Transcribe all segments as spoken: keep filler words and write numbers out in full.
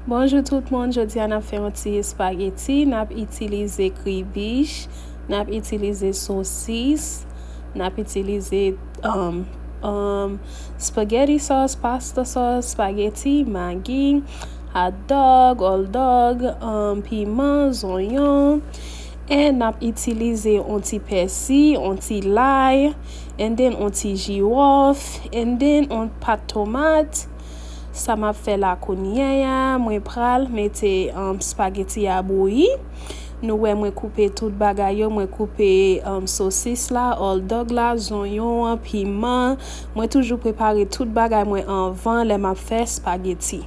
Bonjou tout moun, jodi a n ap fè yon ti espageti, n ap itilize kribich, n ap itilize sosis, n ap itilize um, um, spaghetti sauce, pasta sauce, spaghetti, Maggi, hot dog, old dog, um, piman, zonyon, and n ap itilize yon ti pèsi, yon ti lay, and then yon ti jiwòf, and then yon pat tomat. Sa m ap fè la kounye a, mwen pral mete um, spaghetti a bouyi. Nou wè mwen koupe tout bagay yo, mwen koupe um, sosis la, old dog la, zonyon an, piman. Mwen toujou prepare tout bagay mwen anvan lè m ap fè spaghetti.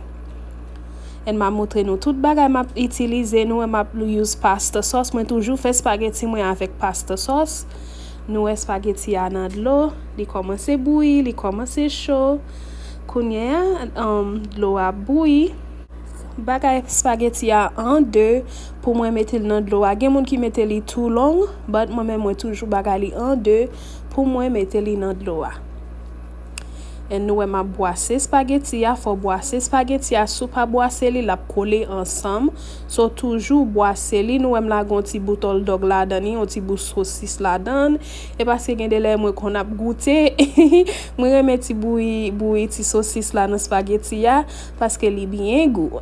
And m ap montre nou tout bagay m ap itilize. Nou wè m ap use pasta sauce. Mwen toujou fè spaghetti mwen avèk pasta sauce. Nou wè spaghetti a nan dlo. Li kòmanse bouyi, li kòmanse cho. Kounye a, um, dlo a bouyi. Bagay spaghetti a an de pou mwen mete l nan dlo a. Gen moun ki mete li tou long, but mwen menm mwen toujou bagay li an de pou mwen mete li nan dlo a. And nou wè m ap bwase spaghetti a, fò w bwase spaghetti a, si w pa bwase li, l ap kole ansanm. So toujou bwase li, nou wè m lage yon ti bout old dog ladan li, yon ti bout sosis ladan. E paske gen de lè mwen konn ap goute, mwen renmen ti bouyi, bouyi ti sosis la nan spaghetti a, paske li byen gou.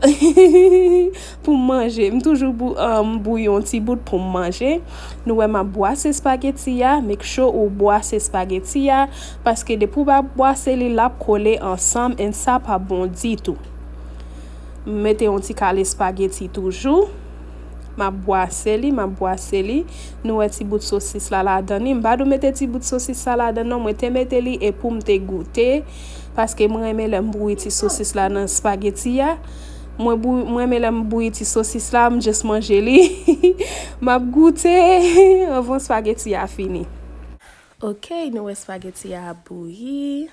Pou m manje, m toujou bou, um, bouyi yon ti bout pou m manje. Nou wè m ap bwase spaghetti a, make sure ou bwase spaghetti a, paske depi w pa bwase li, l ap kole ansanm, and sa pa bon ditou. M mete yon ti kal espageti toujou. M ap bwase li, m ap bwase li. Nou wè ti bout sosis la ladan li. M pa dwe mete ti bout sosis la ladan non, mwen te mete li e pou m te goute. Paske mwen renmen lè m bouyi ti sosis la nan spageti a. Mwen bou, mwen renmen lè m bouyi ti sosis la, m just manje li. M ap goute anvan spageti a fini. Ok, nou wè spageti a ap bouyi.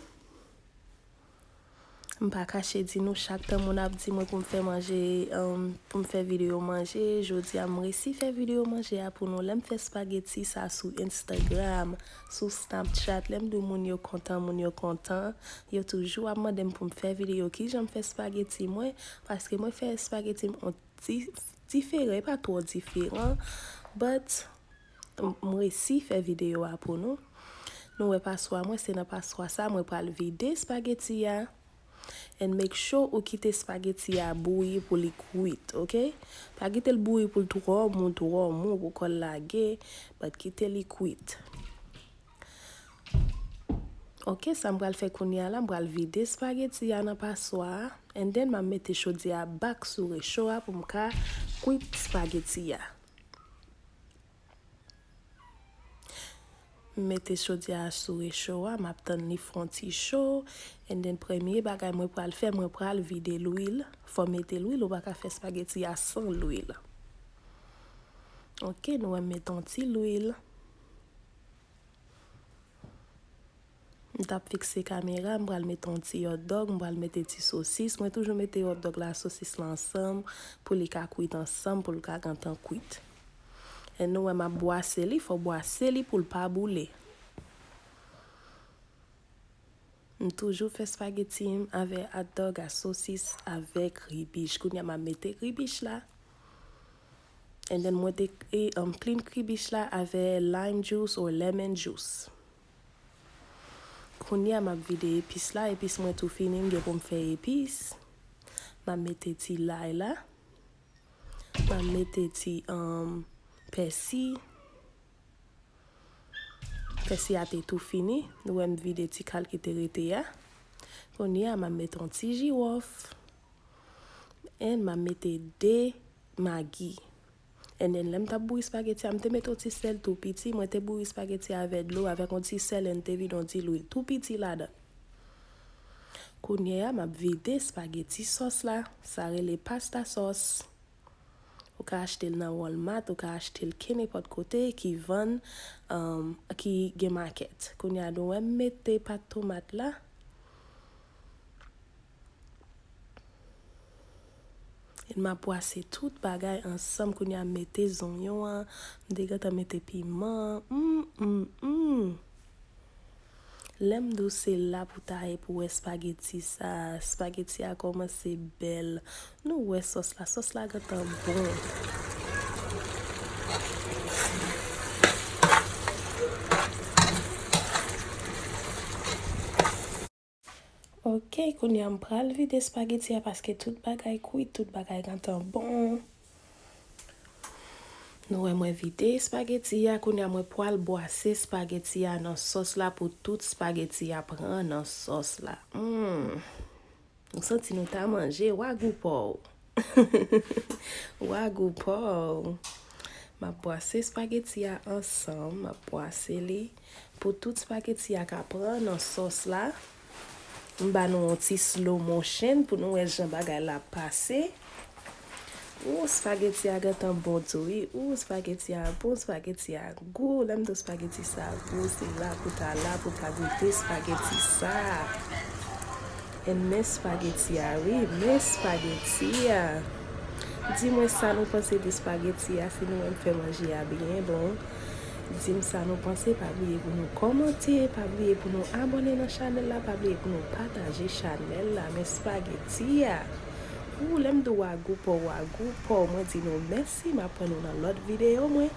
M pa kache di nou, chak tan moun ap di mwen pou m fè manje, um, pou m fè videyo manje, jodi a m resi fè videyo manje a pou nou. Lè m fè spageti sa sou Instagram, sou Snapchat, lè m di moun yo kontan, moun yo kontan, yo toujou ap mande m pou m fè videyo kijan m fè spageti mwen, paske mwen fè spageti m on ti, diferan, e pa twò diferan, but m, m resi fè videyo a pou nou. Nou wè paswa mwen, se nan paswa sa mwen pral vide spageti a. And make sure ou kite spageti a bouyi pou li kwit, ok? Pa kite l bouyi pou l twò mou, twò mou, pou kò l lage, but kite li kwit. Ok, sa m pral fè kounye a la, m pral vide spageti a nan paswa a, and then m ap mete chodyè a back sou recho a pou m ka kwit spageti a. M mete chodyè a sou recho a, m ap tann li fè yon ti cho, and then premye bagay mwen pral fè, mwen pral vide lwil. Fò mete lwil, ou pa ka fè spageti a san lwil. Ok, nou wè m mete yon ti lwil. M t ap fikse kamera, m pral mete yon ti hot dog, m pral mete ti sosis. Mwen toujou mete hot dog la, sosis la ansanm pou li ka kwit ansanm, pou l ka gentan kwit. E nou wè m ap bwase li, fò bwase li pou l pa boule. M toujou fè spageti m avè hot dog a sosis avè kribich. Kounye a m ap mete kribich la. And then mwen te e, um, clean kribich la avè lime juice or lemon juice. Kounye a m ap vide epis la, epis mwen tou fini, m gen pou m fè epis. M ap mete ti lay la. M ap mete ti, um, pèsi. Pèsi a te tou fini, nou wè m vide ti kal ki te rete a. Kounye a m ap mete yon ti jiwòf. And m ap mete de magi. And then lè m t ap bouyi spageti a, m te mete yon ti sèl tou piti. Mwen te bouyi spageti a avè dlo, avèk yon ti sèl, and te vide yon ti lwil tou piti ladan. Kounye a, m ap vide spageti sòs la. Sa rele pasta sauce. Ou ka achte l nan Walmart, ou ka achte l kenenpòt kote ki vann, um, ki gen makèt. Kounye a, nou wè m mete pat tomat la. E m ap bwase tout bagay ansanm. Kounye a, m mete zonyon an. M te gentan mete piman an. Mm, mm, mm. Lè m di w se la pou ta ye pou wè espageti sa, espageti a kòmanse bèl. Nou wè sòs la, sòs la gentan bon. Ok, kounye a m pral vide espageti a paske tout bagay kwit, tout bagay gentan bon. Nou wè mwen vide espageti a, kounye a mwen pral bwase espageti a nan sòs la pou tout espageti a pran nan sòs la. Hmm. Nou santi nou ta manje wagou paw. Wagou paw. M ap bwase espageti a ansanm, m ap bwase li pou tout espageti a ka pran nan sòs la. M ba nou yon ti slow motion pou nou wè jan bagay la pase. Ou, espageti a gentan bon tou wi. Ou, espageti a bon, espageti a gou. Lè m di w espageti sa gou, se la pou ta la pou ta goute espageti sa. And men espageti a wi, men espageti a. Di mwen sa nou panse de espageti a, si nou wè m fè manje a byen bon. Di m sa nou panse, pa bliye pou nou kòmante, pa bliye pou nou abòne nan chanèl la, pa bliye pou nou pataje chanèl la. Men espageti a. Ou, lè m di w wagou paw, wagou paw, mwen di nou mèsi, m ap wè nou nan lòt videyo mwen.